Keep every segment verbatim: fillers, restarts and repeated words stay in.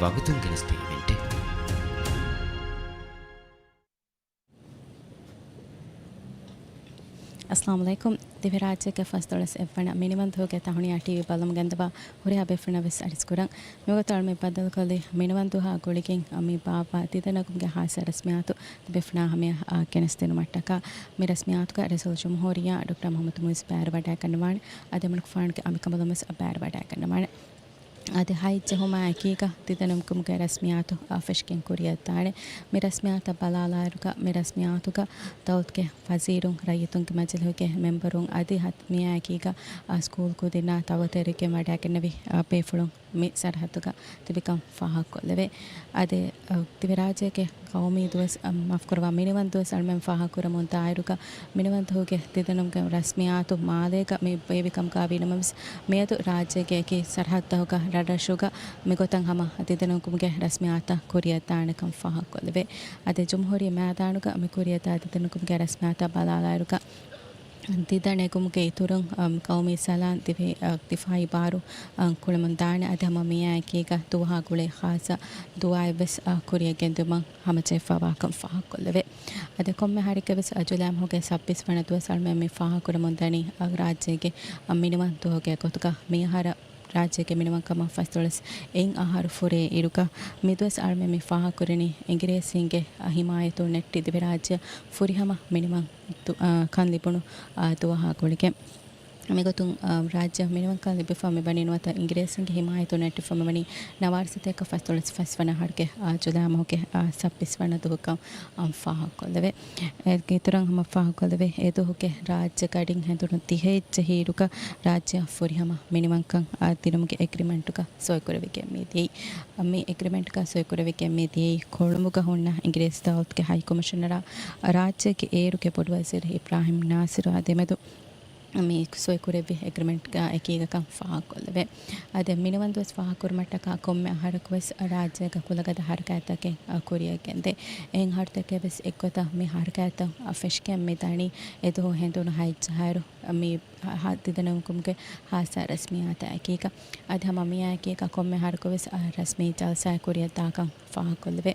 ވަގުތުން ގެނެސްދިޔަ އިވެންޓެއް. އައްސަލާމު ޢަލައިކުމް. ދިވެހިރާއްޖޭގެ ފަސްދޮޅަސް އެއްވަނަ މިނިވަންދުވަހުގެ ތަހުނިޔާ ޓީވީ ބަލަމުން ގެންދަވާ ހުރިހާ ބޭފުޅުންނަށް ވެސް އަރިސްކުރަން. މިވަގުތު އަޅުމެން ބައްދަލުކޮށްލީ މިނިވަންދުވަހާ ގުޅިގެން މި ބާއްވާ ދިދަ ނެގުމުގެ ހާއްސަ ރަސްމިއްޔާތު ދިވެފުޅާ ހަމަޔަށް ގެނެސްދިނުމަށްޓަކާ. މި ރަސްމިއްޔާތުގަ ރައީސުލްޖުމްހޫރިއްޔާ ޑޮކްޓަރ މުޙައްމަދު މުޢިއްޒު ބައިވެރިވަޑައިގަންނަވާނެ. އަދި އަޅުގަނޑު ފާނުގެ އަނބިކަނބަލުން ވެސް ބައިވެރިވަޑައިގަންނަވާނެ. އަދި ހަތް ޖެހުމާ އެކީގަ ދިދަނެގުމުގެ ރަސްމިއްޔާތު ފެށިގެން ކުރިއަށްދާނެ. މި ރަސްމިއްޔާތަށް ބަލާލާއިރުގަ، މި ރަސްމިއްޔާތުގަ ދައުލަތުގެ ވަޒީރުން، ރައްޔިތުންގެ މަޖިލީހުގެ މެމްބަރުން އަދި ހަތް މިއާ އެކީގަ ސްކޫލް ކުދިންނާ ދައުވަތު އެރިގެން ވަޑައިގެންނެވި ބޭފުޅުން މި ސަރަހައްދުގަ ތިބިކަން ފާހަގަކޮށްލެވޭ. އަދި، އަ، ދިވެހިރާއްޖޭގެ ޤައުމީ ދުވަސް، އަ، މާފުކުރައްވާ، މިނިވަން ދުވަސް އަޅުމެން ފާހަގަކުރަމުން ދާއިރުގަ، މިނިވަންދުވަހުގެ ދިދަނެގުމުގެ ރަސްމިއްޔާތު މާލޭގަ މި ބޭއްވިކަމުގަ ވީނަމަވެސް، މިއަދު ރާއްޖޭގެ އެކި ސަރަހައްދުތަކުގަ ރަށްރަށުގަ މިގޮތަށް ހަމަ ދިދަނެގުމުގެ ރަސްމިއްޔާތަށް ކުރިއަށްދާނެކަން ފާހަގަކޮށްލެވޭ. އަދި ޖުމްހޫރިއްޔާ މައިދާނުގަ މި ކުރިއަށްދާ ދިދަނެގުމުގެ ރަސްމިއްޔާތަށް ބަލާލާއިރުގަ، ދިދަނެގުމުގެ އިތުރުން، އަ، ޤައުމީ ސަލާން ދިވެ-، އަ، ދިފާޢީ ބާރު، އަ، ކުޅެމުންދާނެ. އަދި ހަމަ މިއާއެކީގަ ދުވަހާ ގުޅޭ ޚާއްޞަ ދުޢާއެއްވެސް، އަ، ކުރިއަށް ގެންދިއުމަށް ހަމަޖެހިފައިވާކަން ފާހަގަކޮށްލެވޭ. އަދި ކޮންމެ އަހަރެއްގަވެސް، އަ، ޖުލައި މަހުގެ ސައްބީސް ވަނަ ދުވަސް އަޅުމެން މި ފާހަގަކުރަމުންދަނީ، އަ، ރާއްޖޭގެ، އަ، މިނިވަން ދުވަހުގެ ގޮތުގަ މިއަހަރަށް ރާއްޖޭގެ މިނިވަންކަމަށް ފަސްދޮޅަސް އެއް އަހަރު ފުރޭ އިރުގަ، މިދުވަސް އަޅުމެން މި ފާހަގަކުރަނީ އިނގިރޭސީންގެ ހިމާޔަތުން ނެއްޓި ދިވެހިރާއްޖެއަށް ފުރިހަމަ މިނިވަން ދު-، އާ، ކަން ލިބުނު، އާ، ދުވަހާ ގުޅިގެން. މިގޮތުން، އާ، ރާއްޖެއަށް މިނިވަންކަން ލިބިފަ މިވަނީ ނުވަތަ އިނގިރޭސީންގެ ހިމާޔަތުން ނެއްޓިފަ މިވަނީ ނަވާރަ ސަތޭކަ ފަސްދޮޅަސް ފަސްވަނަ އަހަރުގެ، އާ، ޖުލައި މަހުގެ، އާ، ސައްބީސް ވަނަ ދުވަހުކަން، އާ، ފާހަގަކޮށްލެވޭ. އޭގެ އިތުރަށް ހަމަ ފާހަގަކޮށްލެވޭ، އެ ދުވަހުގެ ރާއްޖެ ގަޑިން ހެނދުނު ދިހައެއް ޖެހި އިރުގަ ރާއްޖެއަށް ފުރިހަމަ މިނިވަންކަން، އާ، ދިނުމުގެ އެގްރިމެންޓުގަ ސޮއިކުރެވިގެން މިދިޔައީ. މި އެގްރިމެންޓްގަ ސޮއިކުރެވިގެން މި ދިޔައީ ކޮޅުނބުގަ ހުންނަ އިނގިރޭސި ދައުލަތުގެ ހައި ކޮމިޝަނަރާ، ރާއްޖޭގެ އޭރުގެ ބޮޑުވަޒީރު އިބްރާހިމް ނާސިރު އާ ދެމެދު މި ސޮއިކުރެއްވި އެގްރިމެންޓްގަ އެކީގަކަން ފާހަގަކޮށްލެވޭ. އަދި މިނިވަންދުވަސް ފާހަގަކުރުމަށްޓަކާ ކޮންމެ އަހަރަކުވެސް ރާއްޖޭގަ ކުލަގަދަ ހަރަކާތްތަކެއް ކުރިއަށްގެންދޭ. އެހެން އަހަރުތަކެއްވެސް އެއްގޮތަށް މި ހަރަކާތްތައް ފެށިގެން މި ދަނީ އެދުވަހު ހެނދުނު ހަތް އަހަރު މި ހަ-، ދިދަނެގުމުގެ ހާއްސަ ރަސްމިއްޔާތާ އެކީގަ. އަދި ހަމަ މިއާ އެކީގަ ކޮންމެ އަހަރަކުވެސް، އަ، ރަސްމީ ޖަލްސާއެއް ކުރިއަށްދާކަން ފާހަގަކޮށްލެވޭ.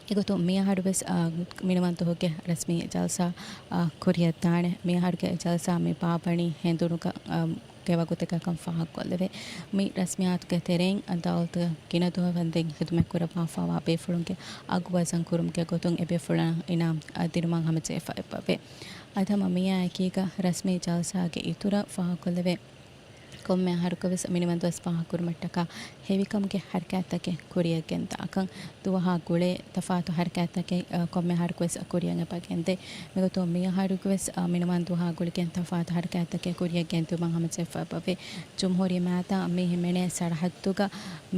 އެގޮތުން މިއަހަރުވެސް، އަ، މިނިވަންދުވަހުގެ ރަސްމީ ޖަލްސާ، އަ، ކުރިއަށްދާނެ. މިއަހަރުގެ ޖަލްސާ މި ބާއްވަނީ ހެނދުނުގަ، އަ، ގެ ވަގުތެއްގަކަން ފާހަގަކޮށްލެވޭ. މި ރަސްމިއްޔާތުގެ ތެރެއިން ދައުލަތުގެ ގިނަ ދުވަހެއް ވަންދެން ހިދުމަތްކުރައްވާފައިވާ ބޭފުޅުންގެ އަގު ވަޒަން ކުރުމުގެ ގޮތުން އެ ބޭފުޅުންނަށް އިނާމް، އަ، ދިނުމަށް ހަމަޖެހިފަ އެބަވޭ. އަދި ހަމަ މިއާ އެކީގަ ރަސްމީ ޖަލްސާގެ އިތުރަށް ފާހަގަކޮށްލެވޭ. ކޮންމެ އަހަރަކުވެސް މިނިވަންދުވަސް ފާހަގަކުރުމަށްޓަކާ ހެވިކަމުގެ ހަރަކާތްތަކެއް ކުރިއަށްގެންދާކަން. ދުވަހާ ގުޅޭ ތަފާތު ހަރަކާތްތަކެއް، އަ، ކޮންމެ އަހަރަކުވެސް ކުރިއަށް އެބަ ގެންދޭ. މިގޮތުން މިއަހަރުގެވެސް، އަ، މިނިވަންދުވަހާ ގުޅިގެން ތަފާތު ހަރަކާތްތަކެއް ކުރިއަށްގެންދިއުމަށް ހަމަޖެހިފައި އެބަވޭ. ޖުމްހޫރިއްޔާ މައިންބަފަ މި ހިމެނޭ ސަރަހައްދުގަ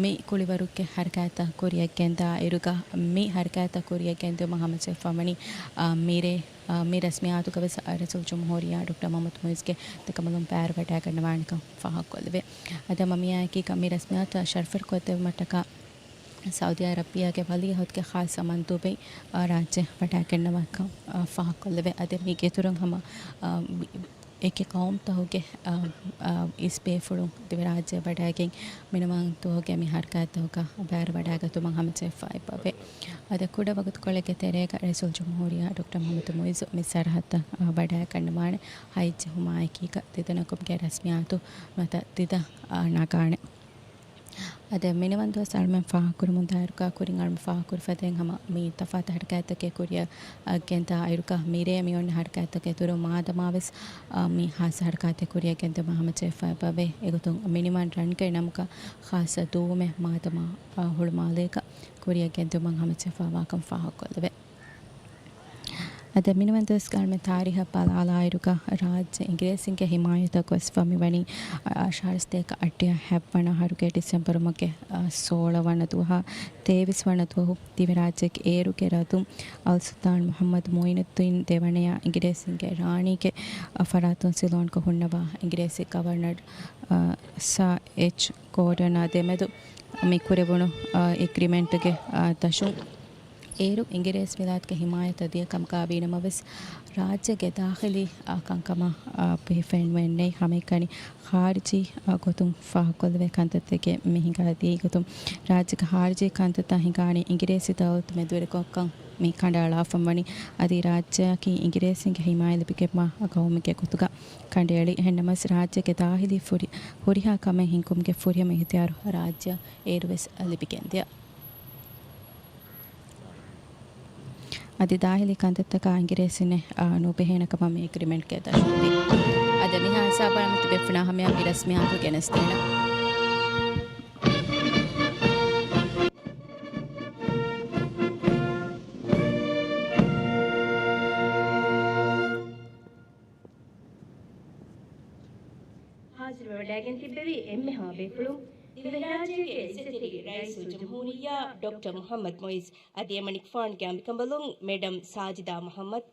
މި ކުޅިވަރުގެ ހަރަކާތްތައް ކުރިއަށްގެންދާ އިރުގަ މި ހަރަކާތްތައް ކުރިއަށްގެންދިއުމަށް ހަމަޖެހިފައިވަނީ، އަ، މިރޭ، އާ، މި ރަސްމިއްޔާތުގަވެސް ރައީސުލްޖުމްހޫރިއްޔާ ޑޮކްޓަރ މުޙައްމަދު މުޢިއްޒުގެ ތިކަނބަލުން ބައިވެރިވަޑައިގަންނަވާނެކަން ފާހަގަކޮށްލެވޭ. އަދި ހަމަ މިއާއެކީގަ މި ރަސްމިއްޔާތު ޝަރަފަށް ކޮށްދެއްވުމަށްޓަކާ ސައުދީ އަރަބިއްޔާގެ ވަލީޢަހުދުގެ ޚާއްޞަ މަންދޫބެއް، އާ، ރާއްޖެ ވަޑައިގަންނަވާކަން، އާ، ފާހަގަކޮށްލެވޭ. އަދި މީގެ އިތުރުން ހަމަ، އާ، އެކި ޤައުމުތަކުގެ، އާ، އާ، އިސް ބޭފުޅުން ދިވެހިރާއްޖެ ވަޑައިގެން މިނިވަންދުވަހުގެ މި ހަރަކާތްތަކުގަ ބައިވެރިވަޑައިގަތުމަށް ހަމަޖެހިފައި އެބަވޭ. އަދި ކުޑަ ވަގުތުކޮޅެއްގެ ތެރޭގަ ރައީސުލްޖުމްހޫރިއްޔާ ޑޮކްޓަރ މުޙައްމަދު މުޢިއްޒު މި ސަރަހައްދަށް، އާ، ވަޑައިގަންނަވާނެ. ހަތް ޖެހުމާއެކީގަ ދިދަނެގުމުގެ ރަސްމިއްޔާތު ނުވަތަ ދިދަ، އާ، ނަގާނެ. އަދި މިނިވަންދުވަސް އަޅުމެން ފާހަގަކުރަމުންދާއިރުގަ ކުރިން އަޅުމެން ފާހަގަކުރި ފަދައިން ހަމަ މި ތަފާތު ހަރަކާތްތަކެއް ކުރިއަށް، އަށް ގެންދާ އިރުގަ މިރޭ މި އޮންނަ ހަރަކާތްތަކެއް ދުރު މާދަމާވެސް، އާ، މި ހާއްސަ ހަރަކާތެއް ކުރިއަށް ގެންދުމަށް ހަމަޖެހިފައި އެބަވޭ. އެގޮތުން މިނިވަން ރަންގައި ނަމުގަ ޚާއްޞަ ދުވުމެއް މާދަމާ، އާ، ހުޅުމާލޭގަ ކުރިއަށް ގެންދުމަށް ހަމަޖެހިފައިވާކަން ފާހަގަކޮށްލެވޭ. އަދި މިނިވަންދުވަސް އަޅުމެން ތާރީހަށް ބަލާލާއިރުގަ ރާއްޖެ އިނގިރޭސިންގެ ހިމާޔަތަށް ގޮސްފަ މިވަނީ، އާ، އަށާރަ ސަތޭކަ އަށްޑިހަ ހަތްވަނަ އަހަރުގެ ޑިސެމްބަރު މަހުގެ، އާ، ސޯޅަ ވަނަ ދުވަހާ ތޭވީސް ވަނަ ދުވަހު ދިވެހިރާއްޖޭގެ އޭރުގެ ރަދުން އަލް ސުލްޠާން މުޙައްމަދު މުޢިނުއްދީން ދެވަނަޔާ އިނގިރޭސިންގެ ރާނީގެ، އަ، ފަރާތުން ސިލޯންގަ ހުންނަވާ އިނގިރޭސި ގަވަރނަރ، އަ، ސާ އެޗް ގޯޑަނާ ދެމެދު މި ކުރެވުނު، އަ، އެގްރިމެންޓްގެ، އަ، ދަށުން އޭރު އިނގިރޭސި ވިލާތުގެ ހިމާޔަތަށް ދިޔަ ކަމަކާ ވީނަމަވެސް، ރާއްޖޭގެ ދާޚިލީ، އާ، ކަންކަމަށް، އާ، ބެހިފައެއްނުވެ އެންނެ ހަމައެކަނި ޚާރިޖީ، އާ، ގޮތުން ފާހަގަކޮށްލެވޭ ކަންތައްތަކެއް މި ހިނގާދިޔައީ ގޮތުން، ރާއްޖޭގެ ޚާރިޖީ ކަންތައްތައް ހިނގާނީ އިނގިރޭސި ދައުލަތު މެދުވެރިކޮށްކަން މި ކަނޑައަޅާފަންވަނީ. އަދި ރާއްޖެއަކީ އިނގިރޭސިންގެ ހިމާޔަތް ލިބިގެންވާ ޤައުމެއްގެ ގޮތުގަ ކަނޑައެޅި. އެހެންނަމަވެސް، ރާއްޖޭގެ ދާޚިލީ ފުރި-، ހުރިހާ ކަމެއް ހިންގުމުގެ ފުރިހަމަ އިހްތިޔާރު ރާއްޖެއަށް އޭރުވެސް ލިބިގެންދިޔަ. އަދި ދާޚިލީ ކަންތައްތަކާ އިނގިރޭސިންނެއް، އާ، ނުބެހޭނެ ކަމަށް މި އެގްރިމެންޓްގައި ދަށުންވީ. އަދި މިހާ ހިސާބަށް އަޅަމެން ތިބޭފުޅުންނާ ހަމަޔަށް މި ރަސްމިއްޔާތު ގެނެސްދޭނަން. ހާޒިރުވެވަޑައިގެން ތިއްބެވި އެންމެހާ ބޭފުޅުން، ދިވެހިރާއްޖޭގެ އިއްޒަތްތެރި ރައީސުލްޖުމްހޫރިއްޔާ ޑޮކްޓަރ މުޙައްމަދު މުޢިއްޒު އަދި އެމަނިކުފާނުގެ އަނބިކަނބަލުން މެޑަމް ސާޖިދާ މުޙައްމަދު.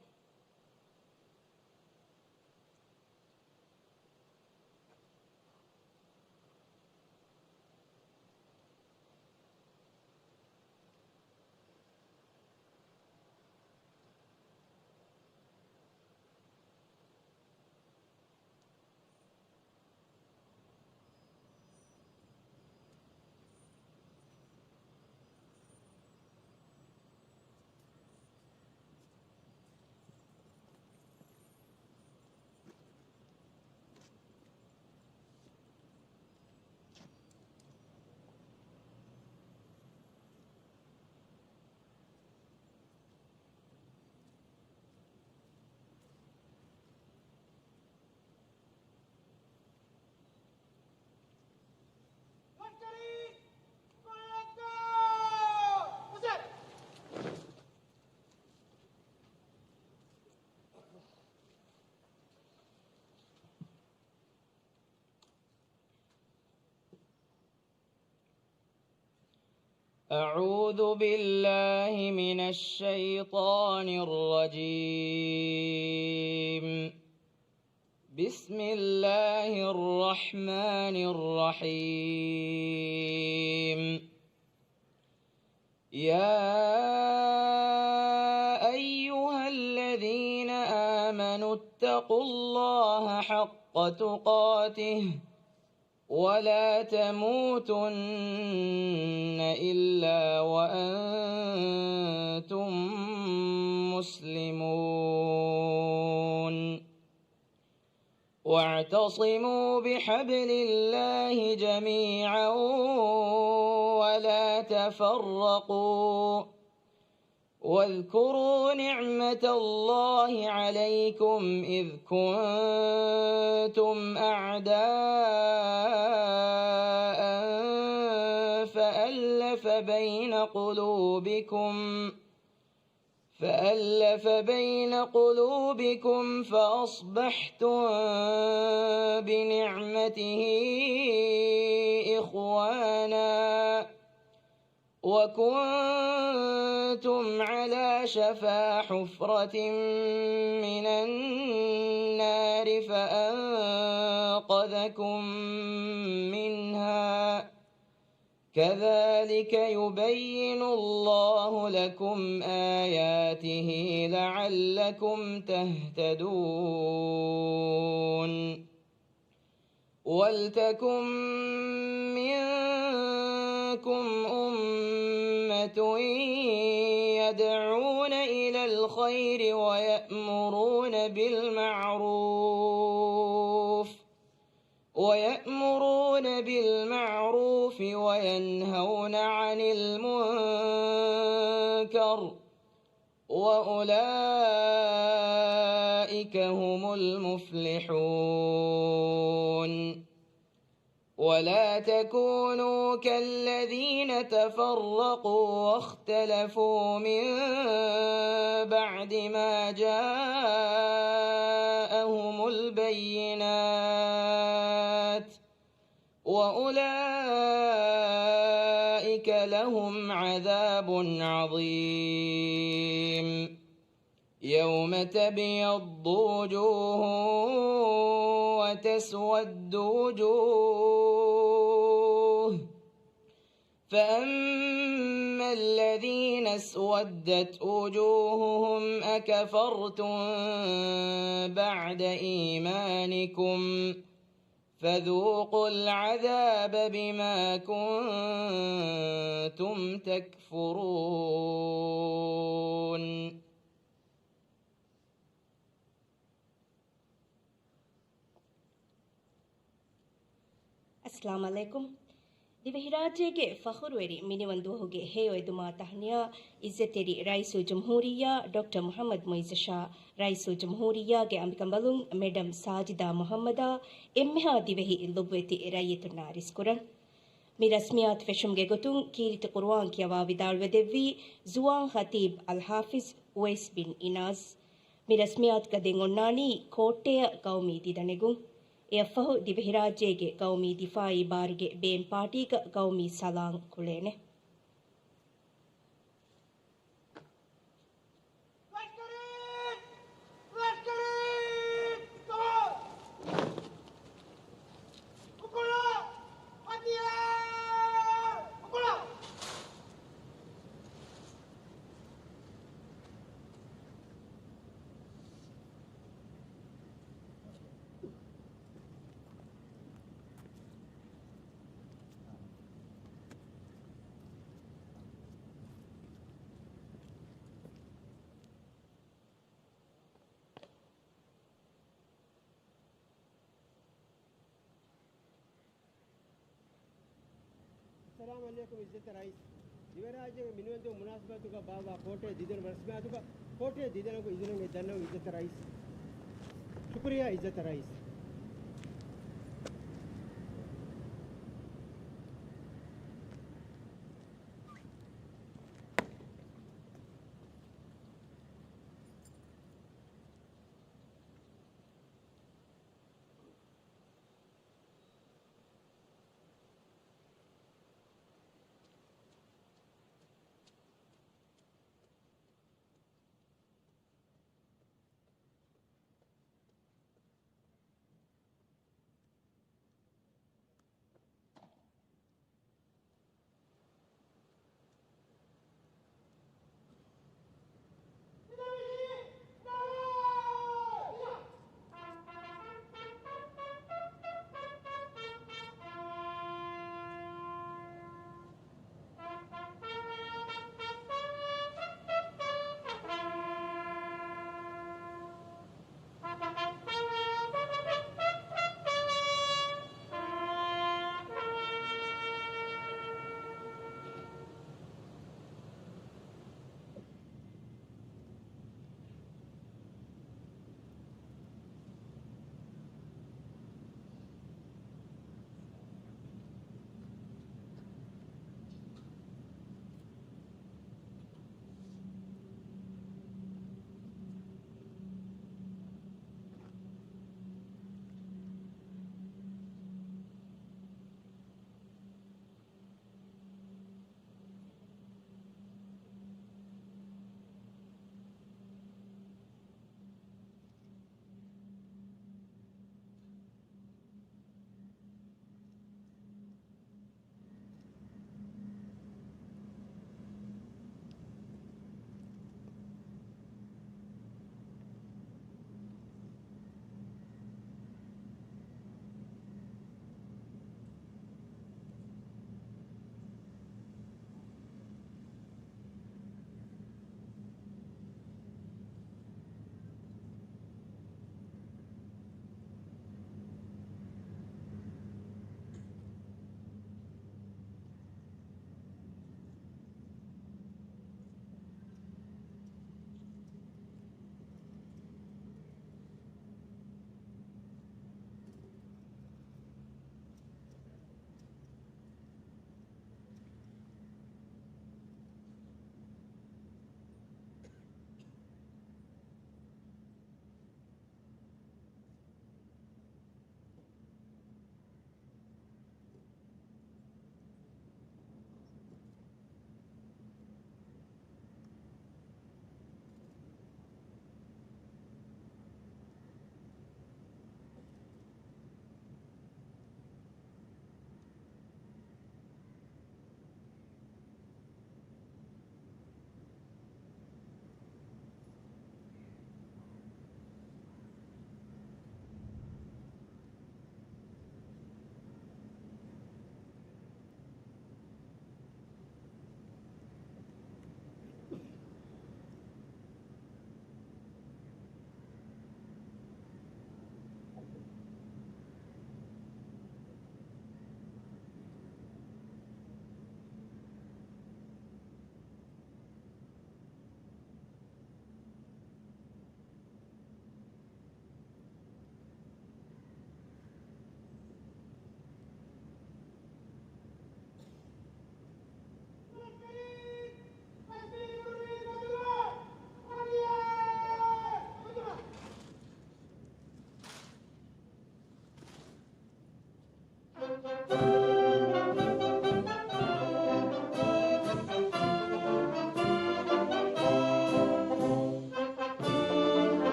أعوذ بالله من الشيطان الرجيم. بسم الله الرحمن الرحيم. يا أيها الذين آمنوا اتقوا الله حق تقاته ولا تموتن إلا وأنتم مسلمون. واعتصموا بحبل الله جميعا ولا تفرقوا. واذكروا نعمة الله عليكم إذ كنتم أعداء فألف بين قلوبكم، فألف بين قلوبكم فأصبحتم بنعمته إخوانا وكنتم على شفا حفرة من النار فأنقذكم منها، كذلك يبين الله لكم آياته لعلكم تهتدون. ولتكن منكم أمة يدعون إلى الخير ويأمرون بالمعروف، ويأمرون بالمعروف وينهون عن المنكر، وأولئك هم المفلحون. ولا تكونوا كالذين تفرقوا واختلفوا من بعد ما جاءهم البينات، وأولئك لهم عذاب عظيم. يوم تبيض وجوه وتسود وجوه، فأما الذين اسودت وجوههم أكفرتم بعد إيمانكم فذوقوا العذاب بما كنتم تكفرون. އައްސަލާމު ޢަލައިކުމް. ދިވެހިރާއްޖޭގެ ފަޚުރުވެރި މިނިވަން ދުވަހުގެ ހެޔޮއެދުމާ ތަހްނިޔާ އިއްޒަތްތެރި ރައީސުލްޖުމްހޫރިއްޔާ ޑޮކްޓަރ މުޙައްމަދު މުޢިއްޒަށާ، ރައީސުލްޖުމްހޫރިއްޔާގެ އަނބިކަނބަލުން މެޑަމް ސާޖިދާ މުޙައްމަދާ، އެންމެހާ ދިވެހި ލޮބުވެތި ރައްޔިތުންނާ ރިސްކުރަން. މި ރަސްމިއްޔާތު ފެށުމުގެ ގޮތުން ކީރިތި ޤުރުއާން ކިޔަވާ ވިދާޅުވެދެއްވީ ޒުވާން ޚަތީބް އަލްޙާފިޒް އުވައިސް ބިން އިނާޒް. މި ރަސްމިއްޔާތުގަ ދެން އޮންނާނީ ކޯއްޓެއަށް ގައުމީ ދިދަނެގުން. އެއަށްފަހު ދިވެހިރާއްޖޭގެ ގައުމީ ދިފާއީ ބާރުގެ ބޭން ޕާޓީގަ ގައުމީ ސަލާން ކުޅޭނެ. އައްސަލާމު ޢަލައިކުމް އިއްޒަތްތެރި ރައީސް. ދިވެހިރާއްޖޭގެ މިނިވަންދުވަހު މުނާސަބަތުގަ ބާއްވާ ކޯޓޭ ދިދަނު ރަސްމިއްޔާތުގަ، ކޯޓޭ ދިދަނަކު އިޒުނަށް ދަންނަވަން އިއްޒަތްތެރި ރައީސް. ޝުކުރިއްޔާ އިއްޒަތްތެރި ރައީސް.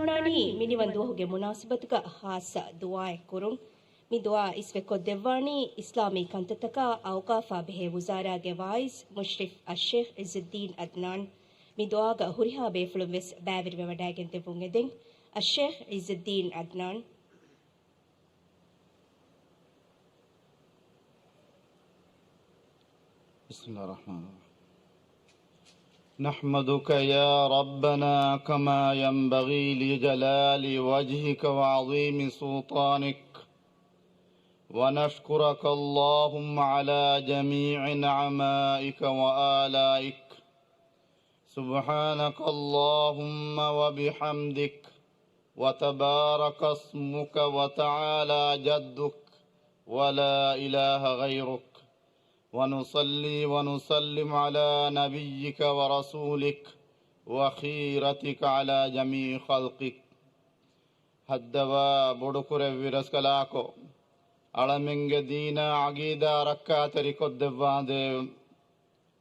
އޮންނާނީ މިނިވަން ދުވަހުގެ މުނާސަބަތުގަ ޚާއްޞަ ދުޢާއެއް ކުރުން. މި ދުޢާ އިސްވެ ކޮށްދެއްވާނީ އިސްލާމީ ކަންތައްތަކާ އައުޤާފާ ބެހޭ ވުޒާރާގެ ވާއިޒް މުޝްރިފް އައްޝޭޚް ޢިއްޒުއްދީން ޢަދްނާން. މި ދުޢާގަ ހުރިހާ ބޭފުޅުން ވެސް ބައިވެރިވެވަޑައިގެން ދެއްވުން އެދެން. އައްޝޭޚް ޢިއްޒުއްދީން ޢަދްނާން. بسم الله الرحمن الرحيم. نحمدك يا ربنا كما ينبغي لجلال وجهك وعظيم سلطانك، ونشكرك اللهم على جميع نعمائك وآلائك. سبحانك اللهم وبحمدك، وتبارك اسمك، وتعالى جدك، ولا إله غيرك. ونصلي ونسلم على نبيك ورسولك وخيرتك على جميع خلقك. ހައްދަވާ ބޮޑުކުރެއްވި ރަސްކަލާކޮ، އަޅަމެންގެ ދީނާ ޢަގީދާ ރައްކާތެރިކޮށްދެއްވާނދޭވެ!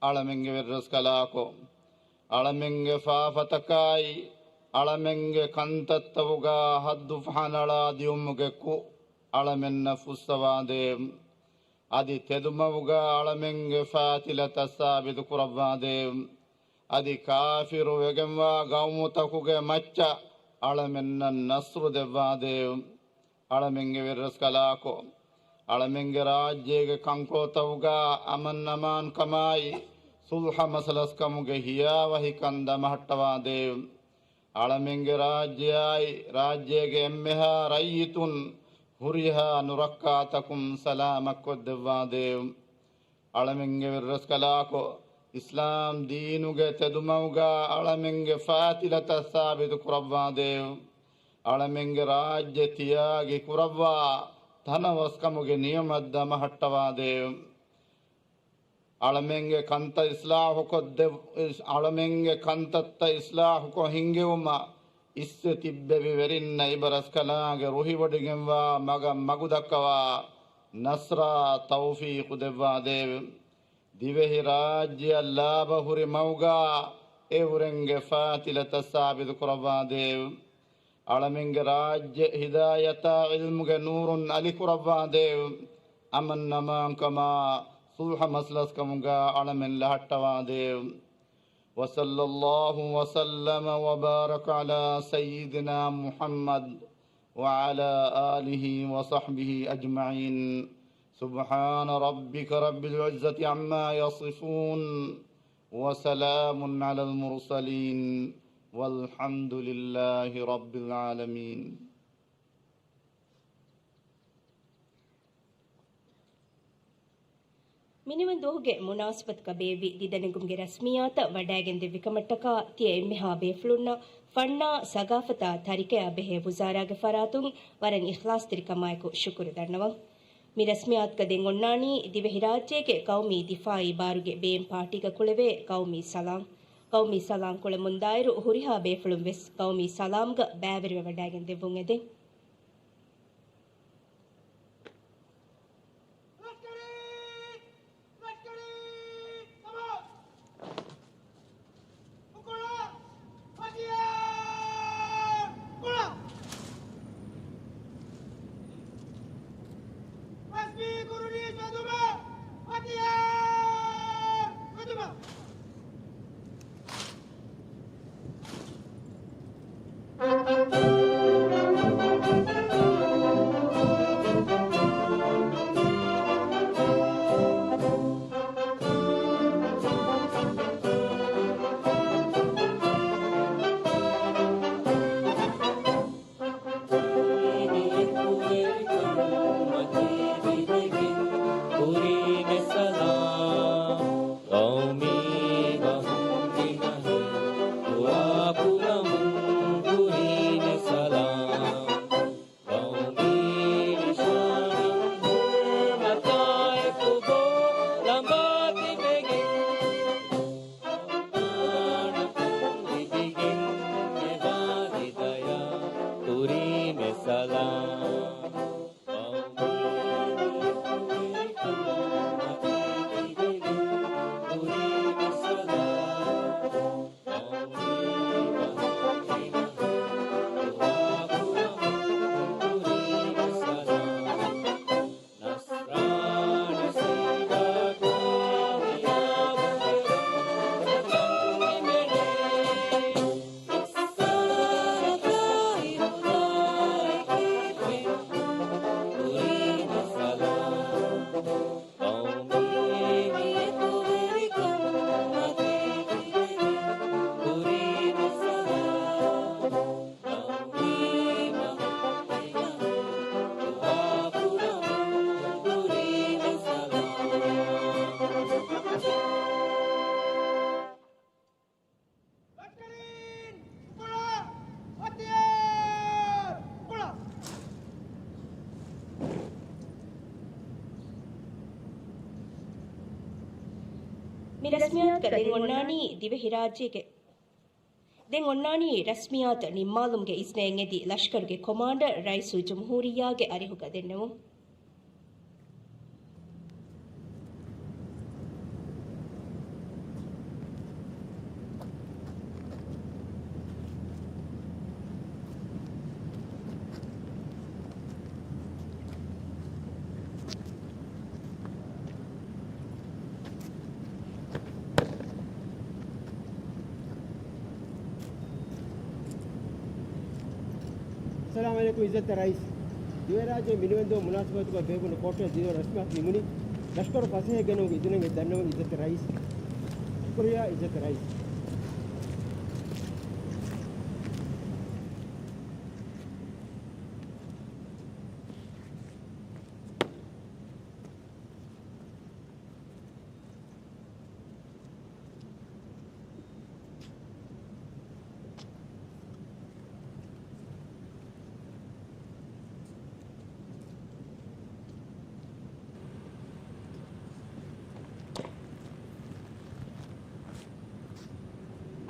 އަޅަމެންގެ ވެރިރަސްކަލާކޮ، އަޅަމެންގެ ފާފަތަކާއި، އަޅަމެންގެ ކަންތައްތައުގާ ހައްދު ފަހަނަޅާ ދިޔުމުގެ ކުށް އަޅަމެންނަށް ފުއްސަވާނދޭވެ! އަދި ތެދުމަގުގާ އަޅަމެންގެ ފާތިލަތައް ސާބިތު ކުރައްވާނދޭވެ! އަދި ކާފިރު ވެގެންވާ ގައުމުތަކުގެ މައްޗަށް އަޅަމެންނަށް ނަޞްރު ދެއްވާނދޭވެ! އަޅަމެންގެ ވެރިރަސްކަލާކޮ، އަޅަމެންގެ ރާއްޖޭގެ ކަންކޮޅުތައުގާ އަމަން އަމާންކަމާއި، ޞުލްޙަ މަސަލަސްކަމުގެ ހިޔާވަހިކަން ދަމަހައްޓަވާނދޭވެ! އަޅަމެންގެ ރާއްޖެއާއި، ރާއްޖޭގެ އެންމެހާ ރައްޔިތުން ހުރިހާ ނުރައްކާތަކުން ސަލާމަތްކޮށްދެއްވާނދޭވެ! އަޅަމެންގެ ވެރިރަސްކަލާކޮ، އިސްލާމް ދީނުގެ ތެދުމަގުގާ އަޅަމެންގެ ފާތިލަތައް ސާބިތު ކުރައްވާނދޭވެ! އަޅަމެންގެ ރާއްޖެ ތިޔާގި ކުރައްވާ ތަނަވަސްކަމުގެ ނިޢުމަތް ދަމަހައްޓަވާނދޭވެ! އަޅަމެންގެ ކަންތައް އިސްލާޙުކޮށްދެ-، އަޅަމެންގެ ކަންތައްތައް އިސްލާޙުކޮށް ހިންގެވުމަށް އިސްވެ ތިއްބެވި ވެރިންނަށް އިބަރަސްކަލާނގެ ރުހިވޮޑިގެންވާ މަގަށް މަގުދައްކަވާ، ނަޞްރާ ތައުފީޤު ދެއްވާދޭވެ! ދިވެހިރާއްޖެއަށް ލާބަ ހުރި މަގުގާ އެއުރެންގެ ފާތިލަތައް ސާބިތު ކުރައްވާދޭވެ! އަޅަމެންގެ ރާއްޖެ ހިދާޔަތާ ޢިލްމުގެ ނޫރުން އަލިކުރައްވާނދޭވެ! އަމަން އަމާންކަމާ ޞުލްޙަ މަސްލަސްކަމުގާ އަޅަމެން ލަހައްޓަވާނދޭވެ! وصلى الله وسلم وبارك على سيدنا محمد وعلى آله وصحبه أجمعين. سبحان ربك رب العزة عما يصفون. وسلام على المرسلين. والحمد لله رب العالمين. މިނިވަން ދުވަހުގެ މުނާސަބަތުގަ ބޭއްވި ދިދަނެގުމުގެ ރަސްމިއްޔާތަށް ވަޑައިގެންދެއްވި ކަމަށްޓަކާ ތިޔަ އެންމެހާ ބޭފުޅުންނަށް ފަންނާ ސަގާފަތާ ތަރިކަޔާ ބެހޭ ވުޒާރާގެ ފަރާތުން ވަރަށް އިޚްލާޞްތެރިކަމާއެކު ޝުކުރު ދަންނަވަން. މި ރަސްމިއްޔާތުގަ ދެން އޮންނާނީ ދިވެހިރާއްޖޭގެ ޤައުމީ ދިފާޢީ ބާރުގެ ބޭން ޕާޓީގަ ކުޅެވޭ ޤައުމީ ސަލާން. ޤައުމީ ސަލާން ކުޅެމުންދާއިރު ހުރިހާ ބޭފުޅުން ވެސް ޤައުމީ ސަލާމްގަ ބައިވެރިވެވަޑައިގެން ދެއްވުން އެދެން. މި ރަސްމިއްޔާތުގަ ދެން އޮންނާނީ ދިވެހިރާއްޖޭގެ ދެން އޮންނާނީ ރަސްމިއްޔާތު ނިންމާލުމުގެ އިޒްނައެއް އެދި ލަޝްކަރުގެ ކޮމާންޑަރ ރައީސުލްޖުމްހޫރިއްޔާގެ އަރިހުގަ ދެންނެވުން. އައްސަލާމު ޢަލައިކުމް ޢިއްޒަތްތެރި ރައީސް. ދިވެހިރާއްޖޭ މިނިވަންދުވަހު މުނާސަބަތުގަ ބޭއްވުނު ކޯޓަށް ދިވެހި ރަސްމިއްޔާތު ނިމުނީ ލަޝްކަރު ފަސޭހަ ގެނައުމުގެ އިޒުނެއް ދެންނެވުން ޢިއްޒަތްތެރި ރައީސް. ޝުކުރިއްޔާ ޢިއްޒަތްތެރި ރައީސް.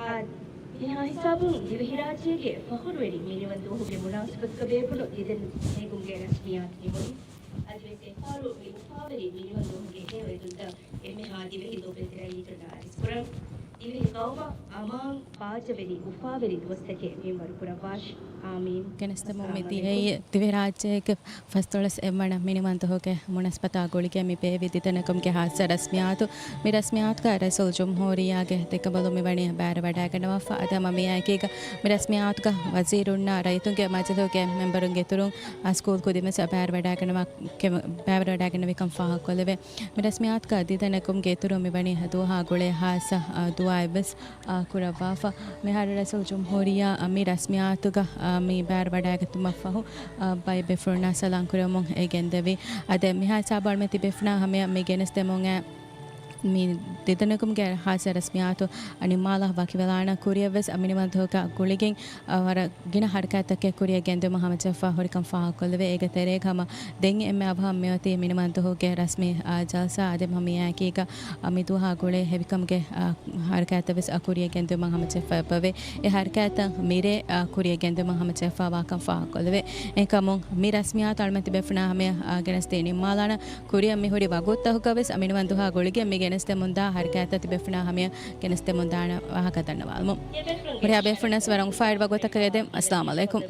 އާދެ، މިހާ ހިސާބުން ދިވެހިރާއްޖޭގެ ފަޚުރުވެރި މިނިވަންދުވަހުގެ މުނާސަބަތުގަ ބޭއްވުނު ދިދަން ހެއްގުމުގެ ރަސްމިއްޔާތު ނިމުނީ. އަދިވެސް އެ ފަހަރު މި އުފާވެރި މިނިވަންދުވަހުގެ ހެޔޮ އެދުންތައް އެންމެހާ ދިވެހި ލޯބިވެތި ރައްޔިތުންނަށް އަރިސްކުރަން. ދިވެހި ޤައުމަށް އަމާން ބާއްޖަވެރި އުފާވެރި ދުވަސްތަކެއް މިންވަރު ކުރައްވާށި. އާމީން. ގެނެސްދެމުން މި އައްސަލާމު ދިޔައީ ޢަލައިކުމް. ދިވެހިރާއްޖޭގެ ފަސްދޮޅަސް އެއްވަނަ މިނިވަންދުވަހުގެ މުނާސަބަތާ ގުޅިގެން މި ބޭއްވި ދިދަނެއްކަމުގެ ހާއްސަ ރަސްމިއްޔާތު. މި ރަސްމިއްޔާތުގަ ރައީސުލްޖުމްހޫރިއްޔާގެ ދެކަނބަލުން މިވަނީ ބައިވެރިވަޑައިގަންނަވާފަ. އަދި ހަމަ މިއާއެކީގަ މި ރަސްމިއްޔާތުގަ ވަޒީރުންނާ ރައްޔިތުންގެ މަޖިލީހުގެ މެންބަރުންގެ އިތުރުން އާ ސްކޫލް ކުދިންވެސް ބައިވެރިވަޑައިގަންނަވާ، ކެ-، ބައިވެރިވަޑައިގެންނެވިކަން ފާހަގަކޮށްލެވޭ. މި ރަސްމިއްޔާތުގަ ދިދަނެއްކަމުގެ އިތުރުން މިވަނީ ދުވަހާ ގުޅޭ ހާއްސަ، އާ، ދުޢާއެއްވެސް، އާ، ކުރައްވާފަ. މިހާރު ރައީސުލްޖުމްހޫރިއްޔާ، އާ، މި ރަސްމިއްޔާތުގަ، އާ، މި ބައިވެރިވަޑައިގަތުމަށްފަހު، އާ، ބައެއް ބޭފުޅުންނާ ސަލާން ކުރެވެމުން އެ ގެންދެވި. އާދެ، މިހާ ހިސާބު އަޅުމެން ތިބޭފުޅުންނާ ހަމަޔަށް މި ގެނެސްދެމުން އައި މި ދިދަނެއްކަމުގެ ހާއްސަ ރަސްމިއްޔާތު ނިންމާލާ ވަކިވެލާނަން. ކުރިއަށްވެސް މިނިވަންދުވަހުގަ ގުޅިގެން، އާ، ވަރަށް ގިނަ ހަރަކާތްތަކެއް ކުރިއަށް ގެންދިއުމަށް ހަމަޖެހިފަ ހުރިކަން ފާހަގަކޮށްލެވޭ. އޭގެ ތެރޭގަ ހަމަ ދެން އެންމެ އަވަހަށް މިއޮތީ މިނިވަންދުވަހުގެ ރަސްމީ، އާ، ޖަލްސާ. އާދެ، ހަމަ މިއާއެކީގަ، އާ، މި ދުވަހާ ގުޅޭ ހެވިކަމުގެ، އާ، ހަރަކާތްތައްވެސް އާ ކުރިއަށް ގެންދިއުމަށް ހަމަޖެހިފަ އެބަވޭ. އެ ހަރަކާތްތައް މިރޭ، އާ، ކުރިއަށް ގެންދިއުމަށް ހަމަޖެހިފަ ވާކަން ފާހަގަކޮށްލެވޭ. އެހެންކަމުން މި ރަސްމިއްޔާތު އަޅުމެން ތިބޭފުޅުންނާ ހަމަޔަށް، އާ، ގެނެސްދީ ނިންމާލާނަން. ކުރިއަށް މިހުރި ވަގުތުތަކުގަވެސް މިނިވަންދުވަހާ ގުޅިގެން މި ގެނެސްދެމުންދާ ހަރަކާތްތައް ތިބޭފުޅުންނާ ހަމަޔަށް ގެނެސްދެމުންދާނެ ވާހަކަ ދަންނަވާލަމުން. ހުރިހާ ބޭފުޅުންނަށް ވަރަށް އުފާވެރި ވަގުތަކަށް އެދެން. އައްސަލާމު ޢަލައިކުމް.